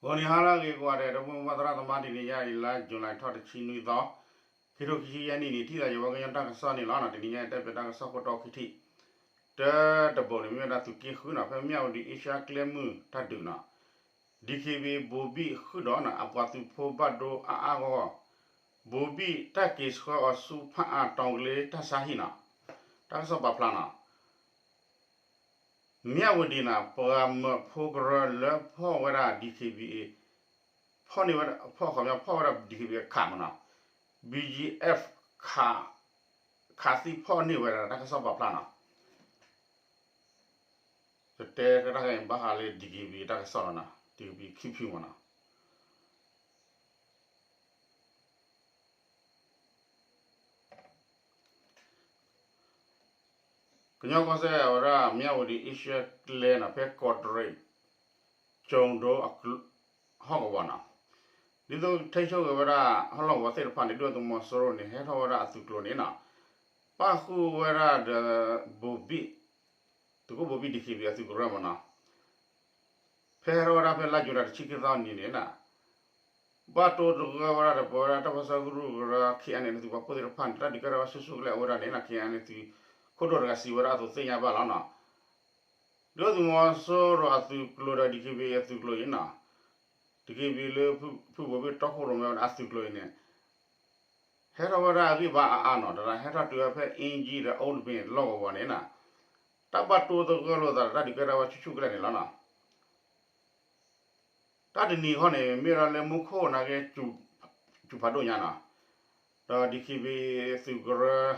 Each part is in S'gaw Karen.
ဂီၤနံၤဟါလၢအဂ့ၤကိးဂၤဒဲး ဒီပုၢ်ဝဲၢ်သရၣ်သမါ တနံၤညါအံၤ လါယူၤလံ ထီၣ်တဆံနွံသီ ခံထိခံဆံယဲၢ်နံၣ်န့ၣ် ထံၣ်သးယဝဲကညီတၢ်ကစီၣ်န့ၣ်လီၤ. တနံၤညါအံၤ တဲပၠးတၢ်ကစီၣ်ခိၣ်တီခံထံၣ် တၢတဘိန့ၣ် မ့ၢ်ဝဲဒၣ်သုးက့ဃုနီၤ ဖဲမၠၣ်ဝတံၤအ့ရှါကျဲမုၢ်တၢ်ဒုးနီၤ DKBA ဘိၤဘံၣ်ဃုာ်ဒီးနီၤ အပှၤသုးဖိဘၣ်ဒိအါအါဂီၢ်ဂီၢ် ဘိၤဘံၣ်တၢ်က့ၤဆှၢအီၤဆူဖၣ်အါတီၤကလ့တၢ်ဆါဟံၣ်နီၤ တၢ်ကစီၣ်ပာ်ဖျါနီၤ မၠၣ်ဝတံၤနီၤ ပှၤမၢဖိကရၢလၢဖီၣ်ဝဲဒၣ် DKBA ဖီၣ်န့ၢ်ဝဲဒၣ် ဖီၣ်ခီပညီ ဖီၣ်ဝဲဒၣ် DKBA ခးမးနီၤ BGF ခး ခးသံဖီၣ်န့ၢ်ဝဲဒၣ်တၢ်ကစီၣ်ပာ်ဖျါနီၤ ယတဲတၢ်ခဲအံၤဘၣ်ဃးလၢ DKBA တၢ်ကစီၣ်လီၤနီၤ DKBA ခံဖုမးနီၤ ကညီကီၢ်စဲၣ်အဝဲဒၣ် မၠၣ်ဝတံၤအ့ရှါကျဲနီၤ ဖဲကီးတရံး ကၠိၤဒိ ဟီၣ်ကဝီၤနီၤ ဒ်သိးထိန်းချုပ်ဝဲဒၣ် ဟီၣ်လီၢ်ကဝီၤသ့ၣ်တဖၣ်န့ၣ် ဒုၣ်ဒါသုးမီၤစိရိၤန့ၣ် ဟဲထီၣ်ဝဲဒၣ်အသုးကျိၤန့ၣ်နီၤ ပၣ်ဃုာ်ဝဲဒၣ်ဒီး ဘိၤဘံၣ် သုးခိၣ်ဘိၤဘံၣ် DKBA အသုးကရၢမးနီၤ ဖဲဟဲထီၣ်ဝဲဒၣ်ဖဲလါယူၤလံတဆံခံသီနံၤန့ၣ်နီၤ ဘၣ်တိသဂၢၢ်ဝဲဒၣ်ဒီးပဝဲဒၣ်တၢ်ပၢဆှၢကရူၢ်ကရၢ KNLA သုးပာ်ဖှိၣ်သ့ၣ်တဖၣ်န့ၣ် တၢ်ဒုးကဲထီၣ်ဝဲဆူၣ်ဆူၣ်ကလဲာ်အိၣ်ဝဲဒၣ်န့ၣ်နီၤ KNLA သုးခိၣ်ဒိၣ်တဂၤစံးဝဲဒၣ်အသိးသ့ၣ်ညါဘၣ်လီၤနီၤ ဒုၣ်ဒါသုးမီၤစိရိၤအသုးကျိၤဒီး DKBA အသုးကျိၤအံၤနီၤ DKBA လၢဖုဘိၤဘံၣ်တီခိၣ်ရိၣ်မဲဝဲဒၣ်အသုးကျိၤအံၤန့ၣ် ဟဲထီၣ်ဝဲဒၣ်အဂံၢ်ဘါအါအါနီၤ တရၣ်ဟဲထီၣ်တုၤဝဲဖဲအ့ကၠံဒီး အိၣ်တဘ့ၣ်လီၢ်ကဝီၤန့ၣ်နီၤ တၢ်ဘၣ်တိသဂၢၢ်လိာ်သးဒီးတၢ်ဒုးကဲထီၣ်ဝဲဆူၣ်ဆူၣ်ကလဲာ်န့ၣ်လီၤနီၤ တၢ်တနံၤဃီန့ၣ် မ့ၢ်ဒၣ်လၢမူခိၣ်နာ်က့ စူၤဖးဒိၣ်ညါနီၤ ဒီး DKBA သုးကရၢ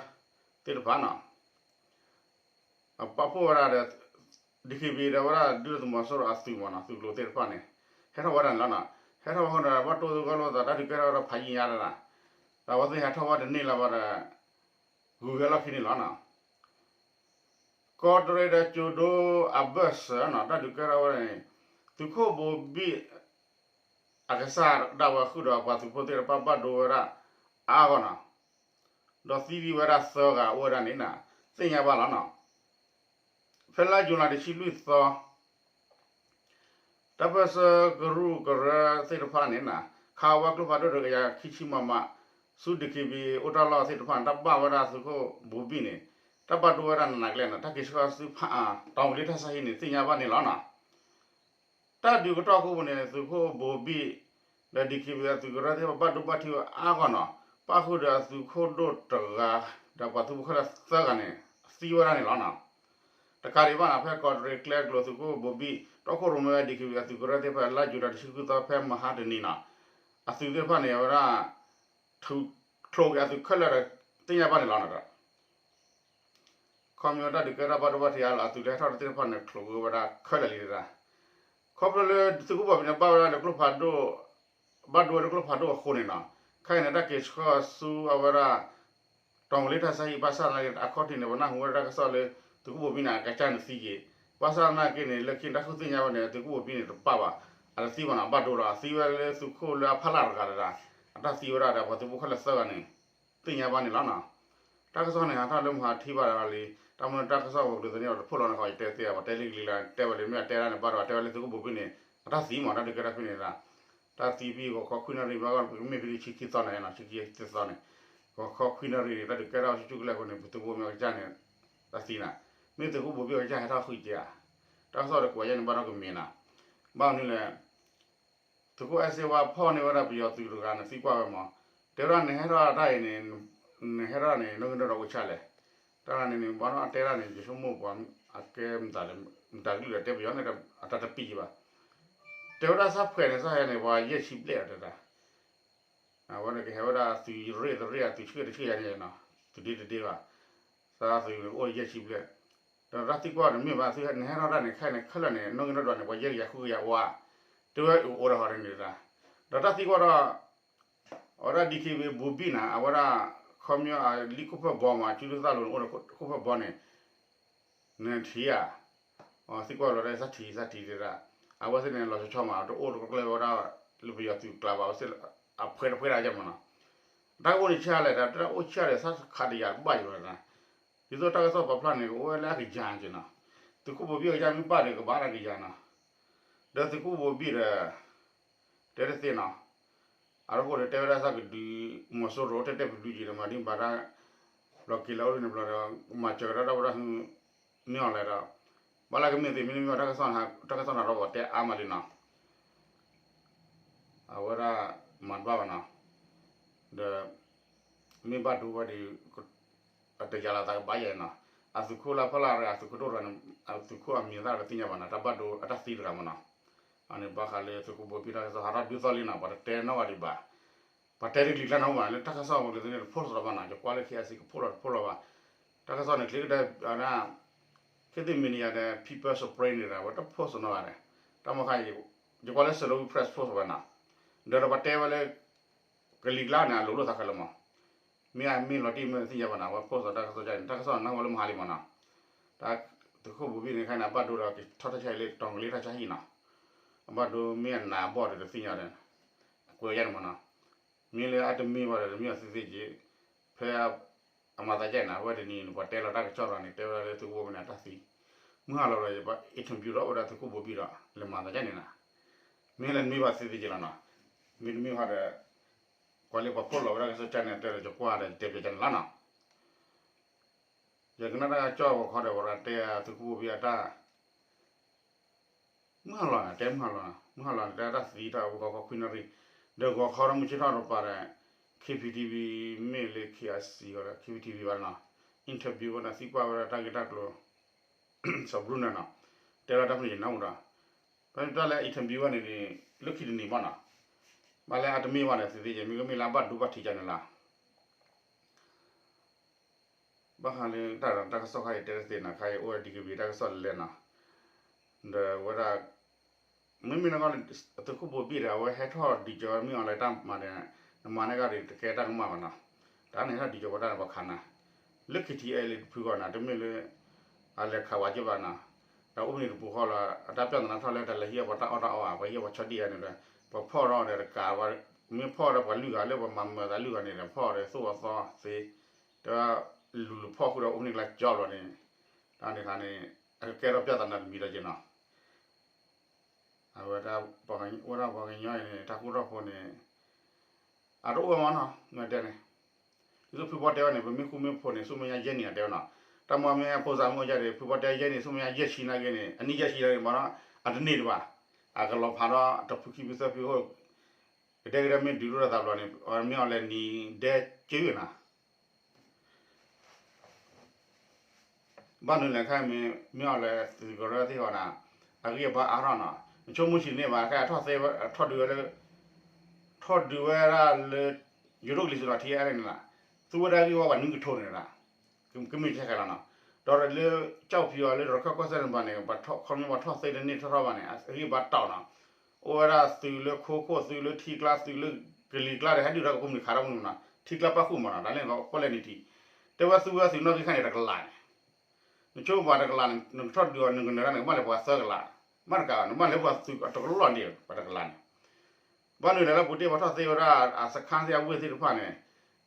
သ့ၣ်တဖၣ်နီၤ ပာ်ဖှိၣ်ဝဲဒၣ်ဒီး DKBA ဒီးဝဲဒၣ်ဒုၣ်ဒါသုးမီၤစိရိၤအသုးမးနီၤ သုးကျိၤသ့ၣ်တဖၣ်န့ၣ် ဟဲထီၣ်ဝဲဒၣ်န့ၣ်လီၤနီၤ ဟဲထီၣ်ဝဲဃိန့ၣ် ဘၣ်တိသဂၢၢ်လိာ်သးတၢ်ဒုးကဲထီၣ်ဝဲဒၣ်ဖးယံာ်ညါတဒၣ် ဒီးအဝဲသ့ၣ်ဟဲထီၣ်ဝဲတန့ၢ်လၢၤဘၣ်ဒီး ဂုၤက့ၤလီၢ်ခံန့ၣ်လီၤနီၤ ကီးတရံးဒီးကၠိၤဒိအဘၢၣ်စၢၤနီၤ တၢ်ဒုးကဲထီၣ်ဝဲန့ၣ် သုးခိၣ်ဘိၤဘံၣ် အကစၢ်ဒၣ်ဝဲဃုာ်ဒီးပှၤသုးဖိသ့ၣ်တဖၣ်ဘၣ်ဒိဝဲဒၣ် အါဂီၢ်နီၤ ဒီးသံဝဲဒၣ်သၢဂၤအိၣ်ဝဲဒၣ်န့ၣ်နီၤ သ့ၣ်ညါဘၣ်လီၤနီၤ ဖဲလါယူၤလံတဆံလွံၢ်သီ တၢ်ပၢဆှၢကရူၢ်ကရၢသ့ၣ်တဖၣ်န့ၣ်နီၤ ခးဝဲကျိဖးဒိၣ်တကယၤခံဆံ မမ ဆူ DKBA အိၣ်တၢ်လီၢ်သ့ၣ်တဖၣ်န့ၣ် တၢ်ဘၣ်ဝဲဒၣ်သုးခိၣ်ဘိၤဘံၣ်န့ၣ် တၢ်ဘၣ်ဒိဝဲဒၣ်နးနးကလဲာ်နီၤ တၢ်က့ၤဆှၢဆူဖၣ်အါ တီၤကလ့တၢ်ဆါဟံၣ်န့ၣ် သ့ၣ်ညါဘၣ်န့ၣ်လီၤနီၤ တၢ်ဒုးကတီၢ်ခိၣ်ပူၤန့ၣ် သုးခိၣ်ဘိၤဘံၣ် ဒီး DKBA အသုးကရၢသ့ၣ်တဖၣ်ဘၣ်ဒိဘၣ်ထံးဝဲအါဂီၢ်နီၤ ပၣ်ဃုာ်ဒီးအသုးခိၣ်ဒိၣ်တဂၤ ဒီးပှၤသုးဖိခဲလၢာ်သၢဂၤန့ၣ် သံဝဲဒၣ်န့ၣ်လီၤနီၤ တကးဒံးဘၣ်နီၤ ဖဲကီးတရံးကျဲကျိၤ သုးခိၣ်ဘိၤဘံၣ် တီခိၣ်ရိၣ်မဲဝဲ DKBA အသုးကရၢသ့ၣ်တဖၣ် လါယူၤလံတဆံဃုသီ ဖဲမဟါတနံၤနီၤ အသုးသ့ၣ်တဖၣ်န့ၣ် အဝဲဒၣ် ထုးချိၣ်က့ၤအသုးခဲလၢာ်ဒီး သ့ၣ်ညါဘၣ်န့ၣ်လီၤနီၤ ခီဖျိတၢ်ဒုးကဲထီၣ်ဘၣ်ဒိဘၣ်ထံးအါလီၤ အသုးလၢဟဲထီၣ်တသ့ၣ်တဖၣ်န့ၣ် ချိၣ်က့ၤဝဲဒၣ်ခဲလၢာ်လံတဒၣ် ခီဖျိလၢသုးခိၣ်ဘိၤဘံၣ်န့ၣ် ဘၣ်ဝဲဒၣ်လၢကျိဖးဒိၣ် ဘၣ်ဒိဝဲလၢကျိဖးဒိၣ်အဃိန့ၣ်နီၤ ခဲအံၤန့ၣ် တၢ်က့ၤဆှၢဆူအဝဲဒၣ် တီၤကလ့တၢ်ဆါဟံၣ် ဘၣ်ဆၣ်သနာ်က့ အခီၣ်ထံးန့ၣ် ပနၢ်ဟူဝဲဒၣ်တၢ်ကစီၣ်လၢ သုးခိၣ်ဘိၤဘံၣ်န့ၣ် အကစၢ်န့ၣ်သံက့ၤ ဘၣ်ဆၣ်သနာ်က့န့ၣ် လၢခံတၢ်ဃုသ့ၣ်ညါဝဲန့ၣ် သုးခိၣ်ဘိၤဘံၣ်န့ၣ်တပၣ်ဘၣ် အတသံဘၣ်နီၤ ဘၣ်ဒိလီၤ အသံဝဲလၢသုးခိၣ်လၢအဖီလာ်တဂၤတဒၣ် အတၢ်သံဝဲဒၣ်ဒီးပှၤသုးဖိခဲလၢာ်သၢဂၤန့ၣ် သ့ၣ်ညါဘၣ်န့ၣ်လီၤနီၤ တၢ်ကစီၣ်န့ၣ် ဟးထီၣ်လၢမဟါထံၣ်ဘၣ်ဒီးလံ တၢ်မ့ၢ်တၢ်ကစီၣ်ဝဲၤကျိၤသန့အီၤတဖှိၣ်လီၤန့ၣ် ယတဲသ့ ပှၤတဲလံကလံၤလၢ တဲဝဲလံ မ့ၢ်အတဲဒၣ်န့ၣ် ဘၣ်ဒီးတဲဝဲလၢသုးခိၣ်ဘိၤဘံၣ်န့ၣ် အတၢ်သံမး တၢ်ဒုးကဲထီၣ်ဖဲန့ၣ်ဒၣ် တၢ်သံဖဲဂီၤခီခွံနၣ်ရံၣ် မ့ၢ်ဂီၤမ့ၢ်ဖဲန့ၣ်ဆံခံသီန့ၣ်နီၤ ဆံခံသီန့ၣ် ဂီၤခီခွံနၣ်ရံၣ်န့ၣ် တၢ်ဒုးကဲထီၣ်ဆူၣ်ဆူၣ်ကလဲာ်အဃိန့ၣ် ပသုးခိၣ်ဘိၤဘံၣ်အကစၢ်န့ၣ် တၢ်သံနီၤ မ့ၢ်သုးခိၣ်ဘိၤဘံၣ်အကစၢ်ဟဲထီၣ်ဃုာ်က့ၤဧါ တၢ်ကစီၣ်ဒီးကွဲးယဲၢ်န့ၣ် ဘၣ်ဒီးကမ့ၢ်နီၤ ဘၣ်မနုၤလဲၣ် သုးခိၣ်အဲၣ်စ့ဝါဖီၣ်န့ၢ်ဝဲဒၣ်ပယီၤသုးတဂၤန့ၣ်သံကွၢ်ဝဲမး တဲဝဲဒၣ်နဟဲထီၣ်တၢ်အံၤန့ၣ် နဟဲထီၣ်န့ၣ် နီၣ်ဂံၢ်နီၣ်ဒွးအိၣ်ဆံးလဲၣ် တၢ်န့ၣ်န့ၣ် ဘၣ်ဒီးတဲဒၣ်န့ၣ် ယဆိကမိၣ်ပှၤ အကဲမတၤလဲၣ် မတၤကလုၢ်ဒီးတဲပယီၤန့ၣ် အတၢ်တပံၤဘၣ် တဲဝဲဒၣ်စၢ်ဖှဲးန့ၣ် စၢ်ဟဲန့ၣ် ပှၤယဲၢ်ဆံဘျဲၣ်တဲဒၣ် အဝဲန့ၣ်ကဟဲဝဲဒၣ်သုးရ့ၣ်တရ့ၣ် အသုးဆှၢတဆှၢယၤန့ၣ်နီၤ သုးဒ့တဒ့ဘၣ် စၢ်သုးန့ၣ်အိၣ်ယဲၢ်ဆံဘျဲၣ် ဒီးတၢ်သံကွၢ်န့ၣ်မ့ၢ်ဘၣ် သုနဟဲထီၣ်တၢ်န့ၣ် ခဲအံၤန့ၣ် ခဲလၢာ်န့ၣ် နီၣ်ဂံၢ်နီၣ်ဒွးန့ၣ် ပှၤယဲၢ်ကယၤဃုကယၤဝါ တဲဝဲအိၣ်ဒီးဟီၣ်န့ၣ်တဒၣ် ဒီးတၢ်သံကွၢ်ဒီး အဝဲဒၣ် DKBA ဘိၤဘံၣ်နီၤ အဝဲဒၣ် ခီပညီအလံာ်ခိၣ်ဖၢၣ်ဘီမး အစုဒုၣ်သၣ်လိၤန့ၣ် အိၣ်ဒီးခိၣ်ဖၢၣ်ဘီန့ၣ် နထံၣ်ဧါ သံကွၢ်လီၤဒီး စၢ်ထံၣ် စၢ်ထံၣ်တဲဒၣ် အဝဲသ့ၣ်န့ၣ် လီၤဆီဆီမး တအိၣ်တကျဲဝဲဒၣ် လၢပယီၤသုးကျါဘၣ် အဝဲသ့ၣ် အဖှဲတဖှဲဒၣ်ယဲၢ်မးနီၤ တၢ်ကအိၣ်န့ၣ်ဆံးလဲၣ် တၢ်တဲဒၣ်အိၣ်ဆံးလဲၣ် စၢ်ခးတယၤတဘၣ်ယၤဘၣ်နီၤ ဒ်သိးတၢ်ကစီၣ်ပာ်ဖျါန့ၣ် ကအိၣ်ဝဲလၢအကယၤက့ၤနီၤ သုးခိၣ်ဘိၤဘံၣ်အကစၢ်မ့ၢ်ပာ်ဒီးကဘၣ်တၢ်ကယၤနီၤ ဒီးသုးခိၣ်ဘိၤဘံၣ်ဒီး တဲတသ့နီၤ, အဃိဒီးတဲဝဲဒၣ်သးကဒုး မီၤစိရိၤတဲတဲပဒုက့ၤဒီး မၤဒ်ဘၣ်တၢ် ဘျီက့ၤလၢအိၣ်ဒ်န့ၣ်ဘျီဒီး မၤစၢၤကဒီးတၢ်ဝဲဒၣ်ဟု မ့ၢ်အီၤလဲၣ်ဒီး ဘၣ်လၢကမ့ၢ်သ့ၣ်မ့ၢ်တမ့ၢ်ဘၣ် တၢ်ကစီၣ်နၤတဘၣ်တဲအါမးလံနီၤ, အဝဲဒၣ် မၤတဘၣ်ဘၣ်နီၤ, ဒီး မ့ၢ်ဘၣ်ဒိဝဲဒီး အတယၤလီၤသးကဘၣ်ယဲနီၤ, အသုးခိၣ်လၢဖီလာ်ရၤ အသုးခိၣ်ဒိၣ်ရၤန့ၣ် အသုးခိၣ်အမံၤသၣ်တသ့ၣ်ညါဘၣ်နီၤ, တၢ်ဘၣ်ဒိအတၢ်သံတဂၤမးနီၤ, အန့ၣ်ဘၣ်ဃးလၢသုးခိၣ်ဘိဘံၣ်တၢ်ကစီၣ် ဟးထီၣ်ဒုးသီလံနီၤ, ပှၤတတဲနီၣ်ဝဲဒံးဘၣ်, ပှၤတဲတဂ့ၤကျါနီၤဘၣ် လၢတၢ်ကစီၣ်ဝဲလၢသုန့ၣ်တဖိးလိာ်သးဘၣ်နီၤ, ယကွၢ်လၢ ခ့အစံး ကဖိးလိာ်တဖိးလိာ်ဘၣ်, တၢ်ကစီၣ်န့ၣ် ချ့ကဒါ ခ့သ့ၣ် media ဒီး People Spring န့ၣ်ဒီး အဝဲတဖိးလိာ်နီၤဘၣ်ဒီး, တၢ်မီၢ်ခါအံၤ ယကွၢ်လၢ Salween Press ဖိးလိာ်ဘၣ်နီၤ, ဒီးဒီးပှၤတဲဝဲလၢ ကလံၤကျါန့ၣ် အလိၤလိာ်သးခဲလၢာ်မး, မ့ၢ်အမ့ၢ်လီၤတံၢ်မ့ၢ်တသ့ၣ်ညါဘၣ်နီၤ, အဝဲဖိးလိာ်တၢ်ကစီၣ်န့ၣ် တၢ်ကစီၣ်နၢ်ဟူလၢမဟါလံမးနီၤ, တၢ်သုးခိၣ်ဘိဘံၣ်န့ၣ်ခါန့ၣ် အဘၣ်ဒိဒီးကထီၣ်တၢ်ဆါဟံၣ်လၢတီၤကလ့တၢ်ဆါဟံၣ်နီၤ, အဘၣ်ဒိမ့ၢ်အနးအဘီၣ်ဒီးတသ့ၣ်ညါဒီး အကွဲးယါန့ၣ်မးနီၤ, မ့ၢ်လၢအတမ့ၢ်ဘၣ်ဒီးတမ့ၢ်အီၤသ့သ့က့ၤ, ဖဲ အမၤသးဒ်န့ၣ် အဝဲတနံၤန့ၣ် ပှၤတဲလီၤတၢ်ကစီၣ်ရၤန့ၣ် တဲဝဲဒၣ်လၢသုးခိၣ်ဘိဘံၣ်န့ၣ် အတၢ်သံ, မုၢ်ဟါလီၤဒီး ယဘၣ် interview ဒီးအိၣ်ဝဲဒၣ်သုးခိၣ်ဘိဘံၣ်ဒီး လဲၤမၤသးဒ်န့ၣ်နီၤ, မ့ၢ်လၢတမ့ၢ်ဘၣ်သ့သ့က့ၤလီၤနီၤ, မ့တမ့ၢ်ဘၣ်ဒီး ကွၢ်လၢပှၤဖိးလိာ်ဝဲဒၣ်ကစီၣ်ကၠါန့ၣ် တဲဒီးယကွၢ်ဒီး ယတဲပျဲကၠါန့ၣ်လီၤနီၤ, ယကနၣ်တၢ်ကစီၣ်ဂီၤခီဒီး ပှၤတဲသုးခိၣ်ဘိဘံၣ်အတၢ် မုၢ်ဟါလီၤန့ၣ် တဲမုၢ်ဟါလီၤ, မုၢ်ဟါလီၤန့ၣ် တဲတၢ်သံတၢ်အိၣ်ဂီၤခီခွံနၣ်ရံၣ်, ဒီးဂီၤခီဒီးမုၢ်ဆ့ၣ်ထီၣ်တပၤဒီး K P T V မ့ၢ်လၢ K I C ဂီၤဒီး K P T V ဘၣ်နီၤ, interview ဝဲဒၣ်သံကွၢ်ဝဲဒၣ်တၢ်ဂ့ၢ်တၢ်ကျိၤ စီၤဘြူးန့ၣ်နီၤ, တဲလီၤတၢ်ဖဲန့ၣ်ယနၢ်ဟူဒီး, ဒီးတၢ်လၢ interview ဝဲန့ၣ်န့ၣ် လၢခံတနံၤဘၣ်နီၤ, ဘၣ်လၢအတမ့ၢ်ဘၣ်န့ၣ် သ့သ့ယဲ မ့ၢ်ကမ့ၢ်လၢအဘၣ်ဒိဘၣ်ထံးကၠါန့ၣ်လီၤ ဘၣ်ဃးလၢတၢ်တၢ်ကစီၣ်ခါအံၤတဲတသ့နီၤ, ခါအံၤအိၣ်ဝဲ D K B A တၢ်ကစီၣ်လဲၣ်နီၤ, ဒီးဝဲဒၣ် မ့မ့ၢ်နကီၢ်န့ၣ် သုးခိၣ်ဘိဘံၣ်ဒီး အဝဲဟဲထီၣ်ဒုးကၠီၤမ့ၢ်အီၤလၢတၢ်မၤဒီး နမၤန့ၢ်ကဒီးတကဲတၢ်ကမၣ်ဘၣ်နီၤ, တၢ်န့ၣ်ဟဲထီၣ်ဒုးကၠီၤဝဲဒၣ်န့ၣ် ပှၤခးနၤ လၢ K T L A တဖုဂီၢ်နီၤ, တမ့ၢ်လၢ အလဲၤခးဝဲက့ဘၣ်နီၤ, ဒီးအိၣ်မ့ၢ်တပူၤဃီလီၤ အတၢ်ပျၢ်သနာ်ထီၣ်လၢတၢ်လဲၤဟံးအီၣ်ပှၤတၢ်အီၣ်တၢ်အီဧါ, ပှၤဟံးအီၣ်ပှၤဆီဒံၣ်ဧါန့ၣ်ဒီး ပှၤဖီၣ်ဒီးတကး, မ့ၢ်ဖီၣ်ဒီးပှၤလုၢ်ဂၤလၢပှၤမၤမုာ်သးလုၢ်ဂၤန့ၣ်ဒီး ဖီၣ်ဒီးသိၣ်အီၤသီ သ့, တလူၤလူၤဖီၣ်ဃုာ်ဒီးအိၣ်မ့ၢ်ကျါကၠီဘျီန့ၣ်, တၢ်န့ၣ်ခါန့ၣ် အကကဲထီၣ်ပျၢ်သနာ်တမံၤဒီးက့ၤနီၤ အဝဲဒၣ်ပှၤကညီအံၤန့ၣ် တၢ်ဃူတၢ်ဖိးန့ၣ် အတအိၣ်ဝဲမးနီၤ, မ့ၢ်တဲန့ၣ်, ဒ်သိးဖုဖီတဲဝဲန့ၣ် ပမ့ၢ်ဃူမ့ၢ်ဖိးန့ၣ် ဆူမဲာ်ညါယဲၢ်နံၣ်အတဲဝဲနီၤ, တၢ်မ့ၢ်မ့ၢ်ဖိသၣ်မ့ၢ်အိၣ်ယါဒီး ဖုဖီတဲယဲၢ်နံၣ် ဆူမဲာ်ညါယဲၢ်ဆံနာ်က့န့ၣ် အနံၣ်ယဲၢ်ဆံနာ်က့မးနီၤ, အတန့ၢ်တဘၣ်, အကလီၤဖးဒီးတဖုခံဖုသၢဖုအိၣ်, ကဒဲကဒဲမ့ၢ်ဒုးလိာ်သးဘျီန့ၣ် မ့ၢ်အီၤလဲၤနံၤဒဲက့ၤဝဲနီၤ ဘၣ်နုၤလဲၣ်ခဲအံၤမ့ၢ် မ့ၢ်အီၤလဲၤသုးကရၢသ့ၣ်ဃီနီၤ, အဂံၢ်အဘါအါထီၣ်နီၤ, နဆိကမိၣ်ဆံးန့ၢ်ဘၣ် ခဲအံၤထီၣ်သ့ဝဲ ထီၣ်ဒုးဝဲလၢ ထီၣ်ဒုးဝဲဒၣ်လၢ ယိၤဒိၣ်ကလံၤစိးနီၤ ထံအဲၣ်န့ၣ်လီၤ, သူဝဲဒၣ်ဂံၢ်ဝီပှၤနွံကထိန့ၣ်လီၤ, ကမ့ၢ်ထဲခဲလီၤနီၤ, ဒီးလၢ ကၠီၣ်ဖံးအီၤလၢ ရခၢၣ်ကီၢ်စဲၣ်န့ၣ်ဘၣ်န့ၣ် ပှၤထီၣ်ခီမ့ၢ်ပှၤထီၣ်သ့တန့ၢ်ထီၣ်ထီၣ်ဘၣ်န့ၣ် အဂံၢ်ဘါတီၢ်နီၤ, အိၣ်ဝဲဒၣ်သုးလၢခိခိၣ် သုးလၢထံကျါ သုးလၢကလံၤကျါဒီး ဟဲဒုးတၢ်ကကိးမုၢ်နံၤခးတၢ်ကမုၢ်နံၤနီၤ ထံကျါပၣ်ဃုာ်မးနီၤ တၢ်လၢနကီၢ်လဲၣ်နံၤထံး, တဲဝဲသူဝဲသုးနီၣ်ဂံၢ်ခါန့ၣ် တကလးန့ၣ် နဆိကမိၣ်ပှၤတကလးန့ၣ် နကထီၣ်ဒုးအီၤ နကနၢၤတၢ်န့ၣ် ကဘၣ်လဲၤပှၤသၢကလး, ဘၣ်တကးဘၣ် နဘၣ်လဲၤပှၤသုးအတကလီၢ်န့ၣ် ပှၤတကလးန့ၣ်, ဘၣ်နုၤလဲၣ်လၢပူၤတ့ၢ်ပှၤထီၣ်သ့ဝဲဒၣ်အစခါသ့ၣ်အဝ့ၢ်သ့ၣ်တဖၣ်န့ၣ်,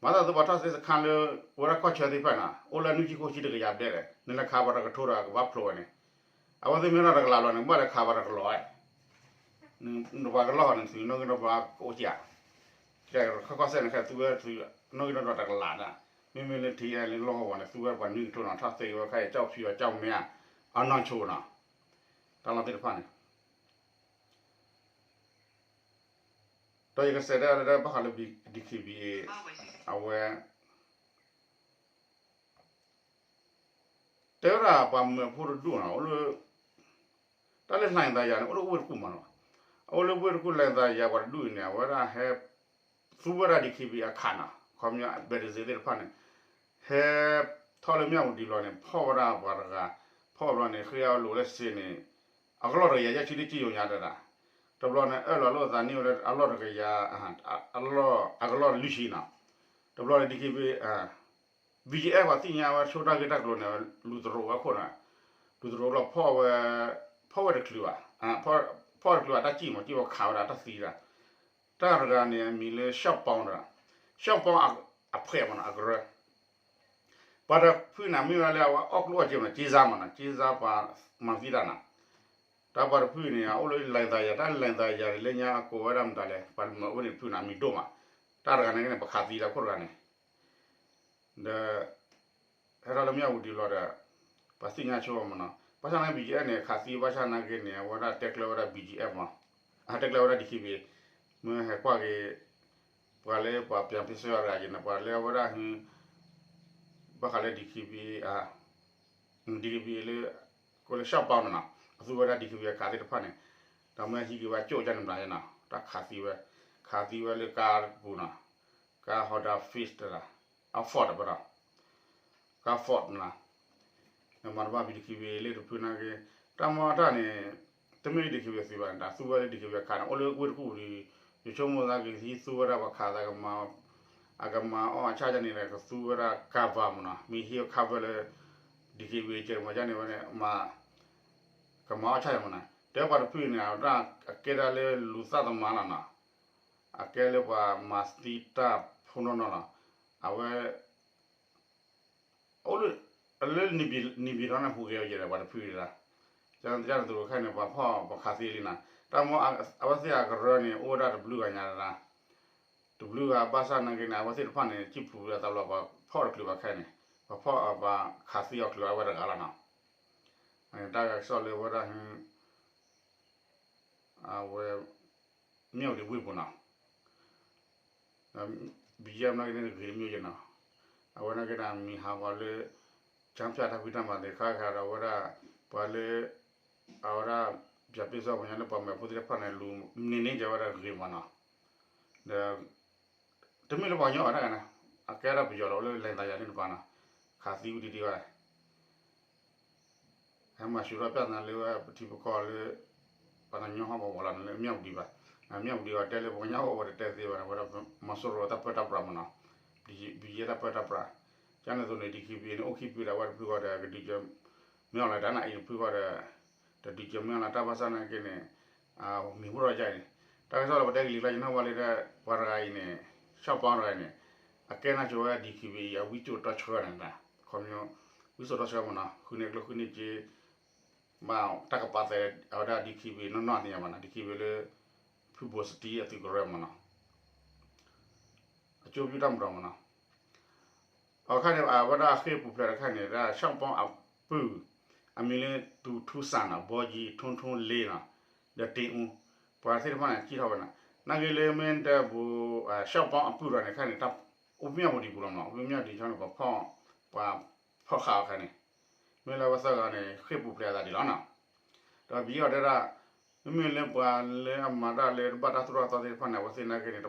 မၤသးသုပှၤထီၣ်သ့စခါလၢ ဝဲဒၣ်ကီၢ်ဆၢသ့ၣ်တဖၣ်န့ၣ် အိၣ်လၢနွံဆံဃိးဆံတကယၤဘျဲၣ်ဒီး နလဲၤခးပှၤတကထိဒီးကဘၣ်ဖျိဝဲန့ၣ်, အဝဲသ့ၣ်မ့ၢ်ထီၣ်တကလးလီၤန့ၣ် ကဘၣ်လဲၤခးပှၤတကလီၤဝဲ နပှၤကလီၢ်န့ၣ် သုးနီၣ်ဂံၢ်နီၣ်ဒွးကအိၣ်ကၠး, ကဲခီကီၢ်စဲၣ်န့ၣ် ခဲသုဝဲသုးနီၣ်ဂံၢ်နီၣ်ဒွးတကလးဒၣ်, မ့မ့ၢ်လၢထံအဲၣ်လၢလီၢ်ကဝီၤန့ၣ် သုဝဲပှၤနွံကထိနီၤ ထီၣ်သ့ဝဲခဲအံၤ ကၠီၣ်ဖံးအီၤ ကၠီၣ်မဲာ်အီၤ အနီၢ်ဆိနီၤ, တၢ်လီၢ်သ့ၣ်တဖၣ်န့ၣ် ဒီးယကစးတဲလၢဘၣ်ဃးလၢ D K B A အဝဲ တဲဝဲဒၣ်ပှၤမၢဖိတဒူၣ်နီၤ အိၣ်လၢ တၢ်လၢ လှိုင်သာယာ န့ၣ် အိၣ်လၢဝ့ၢ်တကူၣ်မးနီၤ, အအိၣ်လၢဝ့ၢ်တကူၣ် လှိုင်သာယာ ပှၤတဒူၣ်အံၤန့ၣ် အဝဲဒၣ်ဟဲ သူဝဲဒၣ် D K B A အခးနီၤ ခီပညီ ဘဲးတစ့း သ့ၣ်တဖၣ်န့ၣ် ဟဲထီၣ်လၢမၠၣ်ဝတံၤဘျီန့ၣ် ဖီၣ်ဝဲဒၣ်ပှၤတဂၤ, ဖီၣ်ဘျီန့ၣ် ဃ့အီၤလိာ်လၢစ့န့ၣ် အကလီၢ်တကယၤယဲၢ်ဆံလၢကံယိၤညါတဒၣ်, တဘျီန့ၣ် အၢၣ်လီၤလိာ်သးန့ၢ်ဝဲဒၣ်အလီၢ်တကယၤ, အလီၢ် အကလီၢ်လွံၢ်ဆံနီၤ, တဘျီန့ၣ် DKBA, BGF ပှၤသ့ၣ်ညါဝဲဆိတၢ်ဂ့ၢ်တၢ်ကျိၤန့ၣ် လူၤသရိာ်ဝဲခိၣ်နီၤ, လူၤသရိာ်လီၤဖီၣ်ဝဲ, ဖီၣ်ဝဲတချုးဘၣ်, ဖီၣ်တချုးဘၣ်တၢ်စံၣ်မး စံၣ်ဝဲခးဝဲဒၣ်တၢ်သံတၢ်, တၢ်တဂၤန့ၣ် အမံၤလၢ ရှော့ပေါင်း တဂၤ, ရှော့ပေါင်း အဖှဲးမးနီၤ အကရၢ ပှၤတဖုန့ၣ် မ့ၢ်ဝဲဒၣ်လၢအဝဲအီၣ်ကျိၣ်အီၣ်စ့မးနီၤ ကြေးစား မးနီၤ ကြေးစား ပှၤမၤသံတၢ်နီၤ, တၢ်ပှၤတဖုန့ၣ် အအိၣ်လၢလဲၤသးယၤ တၢ်လဲၤသးယၤန့ၣ် လၢညါအကိးဝဲဒၣ်မတၤလဲၣ် ပှၤမၤအိၣ်န့ၣ်တဖုန့ၣ် အမံၤဒိၣ်မး, တၢ်တဂၤန့ၣ်န့ၣ် ပခးသံလၢခိၣ်တဂၤန့ၣ်, ဒီး ဟဲထီၣ်လၢမၠၣ်ဝတံၤလီၤဒီး ပှၤသ့ၣ်ညါဆိမးနီၤ, ဘၣ်ဆၣ်နာ်က့ ဘံၣ်ကၠံၣ်အဲၣ်န့ၣ် ခးသံဘၣ်ဆၣ်နာ်က့န့ၣ် အဝဲဒၣ်တဲကျၢၤဝဲဒၣ် ဘံၣ်ကၠံၣ်အဲၣ်မး, အတဲကျၢၤဝဲဒၣ် ဒံၣ်ခံဘ့ၣ်, မ့ၢ်ဟဲကွၢ်က့ၤ ပှၤလၢပှၤပၠးဖ့စၢၣ်တဂၤက့ၤန့ၣ် ပှၤလၢအဝဲဒၣ်ဟ ဘၣ်ဃးလၢ ဒံၣ်ခံဘ့ၣ် ဒံၣ်ခံဘ့ၣ်လၢ ကိးလၢ ရှော့ပေါင်း န့ၣ်နီၤ, အသူဝဲဒၣ် ဒံၣ်ခံဘ့ၣ် ခးသ့ၣ်တဖၣ်န့ၣ်, ဒီးမ့ၢ်ဟံးက့ၤဝဲကၠိၣ်ကၠၢ်န့ၣ်မတၤနီၤ, တၢ်ခးသံဝဲ, ခးသံဝဲလၢကါပူၤနီၤ, ကါ Honda Fit တဂၤ, အ Ford တပနီၤ, ကါ Ford နီၤ, နမၤတဘၣ် ဒံၣ်ခံဘ့ၣ်လၢတဖုနာ်က့, တၢ်မီတၢ်န့ၣ် တမ့ၢ်လၢ ဒံၣ်ခံဘ့ၣ် သံဘၣ်န့ၣ် တၢ်သူဝဲလၢ ဒံၣ်ခံဘ့ၣ် ခးန့ၣ် အိၣ်လၢဝ့ၢ်တကူၣ်ပူၤဒီး ယဆိကမိၣ်သးက့ၤ ဟံးသူဝဲဒၣ်ပှၤခးသးကမၤ, အကမၤအီၣ်အဆၣ်ယါန့ၣ်ဒီး ကသူဝဲဒၣ် cover မးနီၤ, မ့ၢ်ဟံး cover လၢ ဒံၣ်ခံဘ့ၣ် ကဲမၤယါန့ၣ်ဝဲန့ၣ် မၤ ကမၤအီၣ်ဆၣ်ယါမးနီၤ, တဲပှၤတဖုန့ၣ် အဝဲဒၣ်အကဲဒၣ်လၢလူၤသၣ်သမါလီၤနီၤ, အကဲလၢပှၤမၤသံတၢ်ဖိနီၢ်နီၢ်လီၤ, အဝဲ အိၣ်လၢ လၢ နေပြည်တော် န့ၣ် ဟူးဂဲၤဝဲယဲဒီး ပှၤတဖုဒၣ်, ကန့ၣ်သရၣ်န့ၣ် တရူးခဲန့ၣ် ပှၤဖီၣ်ပှၤခးသံလံနီၤ, တၢ်မီ အဝဲသ့ၣ်အကရၢန့ၣ် အိၣ်ဝဲဒၣ်တဘျုးဂၤညါဒၣ်, တဘျုးဂၤဘၣ်ဆၣ်နာ်က့န့ၣ် အဝဲသ့ၣ်တဖၣ်န့ၣ် ကံၣ်ဖူးဝဲဒၣ်တဘျီ ပှၤဖီၣ်တချုးဘၣ်ခဲန့ၣ်, ပှၤဖီၣ်ပှၤခးသံအီၤချုးအဝဲတဂၤလီၤနီၤ, တၢ်ဂဲၤကစီၣ်လၢဝဲဒၣ် အဝဲ မၠၣ်ဝတံၤဝ့ၢ်ပူၤနီၤ, ဘံၣ်ကၠံၣ်အဲၣ်နာ်က့န့ၣ်ဂ့ၤတမံၤယဲနီၤ, အဝဲနာ်က့န့ၣ်မံၤဟးဂီၤလၢ ကၠၢဖၠၣ်တၢ်ဖံးတၢ်မၤသ့ၣ်တဖၣ်ဒီး အဝဲဒၣ် ပှၤလၢ အဝဲဒၣ် ပၠးပ့ၣ်စီၣ်ပှၤညါလၢပှၤမဲာ်ဖိသ့ၣ်တဖၣ်န့ၣ် လူၤန့ၢ်န့ၢ်က့ၤဝဲဒၣ်ဂ့ၤမးနီၤ, ဒီး တမ့ၢ်လၢပှၤကညီဘၣ်တဂၤန့ၣ်, အကဲဒၣ်ပယီၤလီၤ အိၣ်လၢလဲၤသးယၤန့ၣ်တပၤနီၤ, ခးသံဝံၤဒံးဒံးဘၣ် ဟဲမၤဆူၣ်ထီၣ်ပျၢ်သနာ်လၢဝဲပထံပကီၢ်လၢ ပှၤကညီဟီၣ်ကဝီၤလီၤန့ၣ် လၢမၠၣ်ဝတံၤဘၣ်, မၠၣ်ဝတံၤအီၤတဲလၢပှၤကညီဟီၣ်ကဝီၤတတဲသ့ဘၣ်န့ၣ် အဝဲဒၣ်မီၤစိရိၤတၢ်ပၢတၢ်ပြးမးနီၤ, ဘံၣ်ကၠံၣ်အဲၣ်တၢ်ပၢတၢ်ပြး, ကန့ၣ်အသိးန့ၣ် ဒံၣ်ခံဘ့ၣ်န့ၣ် အိၣ်ခံဖုဒီး အဝဲတဖုဃီဒီး ကဒုးကၢၤ မ့ၢ်အီၤလၢတၢ်နာ်အံၤတဖုဃီဒီး တဒုးကၢၤမ့ၢ်အီၤလၢတၢ်ဘၣ်ဆၣ်နာ်က့န့ၣ် မံၤဟူထီၣ်ကါအံၤန့ၣ်, တၢ်ကစီၣ်လၢပတဲကလံၤကျါ ယနီၣ်ဝဲလၢ ပှၤတဂၤအံၤန့ၣ် ရှော့ပေါင်း တဂၤအံၤန့ၣ် အကဲနၢ်ကၠိဝဲ ဒံၣ်ခံဘ့ၣ်အံၤ အဝံစိာ်တီဆှၢန့ၣ်, ခီဖျိ ဝံစိာ်တီဆှၢမးနီၤ ဃုန့ၢ်ကျိၣ်ဃုန့ၢ်စ့ ဘၣ်တၢ်ကပာ်သး အဝဲဒၣ် ဒံၣ်ခံဘ့ၣ် နီၢ်နီၢ်သ့ၣ်ညါဘၣ်နီၤ ဒံၣ်ခံဘ့ၣ်လၢ ဖုဘိၣ်စတံအသုးကရၢမးနီၤ အကၠိပျုၢ်တၢ်မၤတမးနီၤ, အခါန့ၣ် အဝဲဒၣ်ဃ့ၢ်ပူၤဖျဲးတခါန့ၣ် ဒၣ်ရှော့ပေါင်းအပုၢ် အမံၤလၢ သူထူစၣ်နီၤ ဘီယံၤ ထွန်းထွန်းလေးနီၤ ဒီးတ့အူ ပှၤသ့ၣ်တဖၣ်န့ၣ် ကံၣ်ထီၣ်ဝဲနီၤ, နာ်က့လၢမ့ၢ်တဘူး ရှော့ပေါင်းအပုၢ်တဂၤန့ၣ် ခါန့ၣ် တၢ်အိၣ်မၠၣ်ဝတံၤပူၤလီၤမးနီၤ အိၣ်မၠၣ်ဝတံၤဆီန့ၣ် ပှၤဖီၣ် ပှၤဖီၣ်ဃာ်အီၤခါန့ၣ် မ့ၢ်လၢအဝဲသၢဂၤန့ၣ် ဃ့ၢ်ပူၤဖျဲးအသးဒံးလီၤနီၤ, ဒီးဘံၣ်အီၤတဲဒၣ် မ့မ့ၢ်လၢပှၤလၢအမၤတၢ်လၢတဘၣ်တၢ်သိၣ်တၢ်သီသ့ၣ်တဖၣ်န့ၣ် အဝဲသ့ၣ်နာ်က့န့ၣ်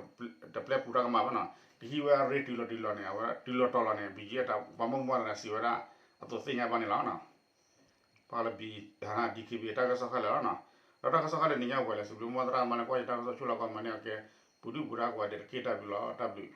တပျဲပူၤတၢ်ကမၣ်ဘၣ်နီၤ, ကဟံးဝဲအရ့တုၤလီၤတုၤလီၤန့ၣ် အဝဲတုၤလီၤတီၤလီၤန့ၣ် ဘံၣ်ကၠံၣ်အဲၣ် ပှၤမိၢ်ပှၢ်တဂၤစံးဝဲဒၣ် အသိးသ့ၣ်ညါဘၣ်န့ၣ်လီၤနီၤ, ပှၤလၢဘံၣ် ဒံၣ်ခံဘ့ၣ်တၢ်ကစီၣ်ခဲလၢာ်လီၤနီၤ, ဒီးတၢ်ကစီၣ်ခဲလၢာ်န့ၣ် ညါဝဲလၢ စံးဘျုးမိၢ်သရၣ်မၤန့ၢ်ကွၢ်ယတၢ်ကစီၣ်ဆိလီၤကီးမၤန့ၢ်အကဲ ပူၤဒုၣ်ပူၤဒါကွၢ်ဒဲးတက့ၢ်တၢ်ဘျုးလီၤ တၢ်ဘျုး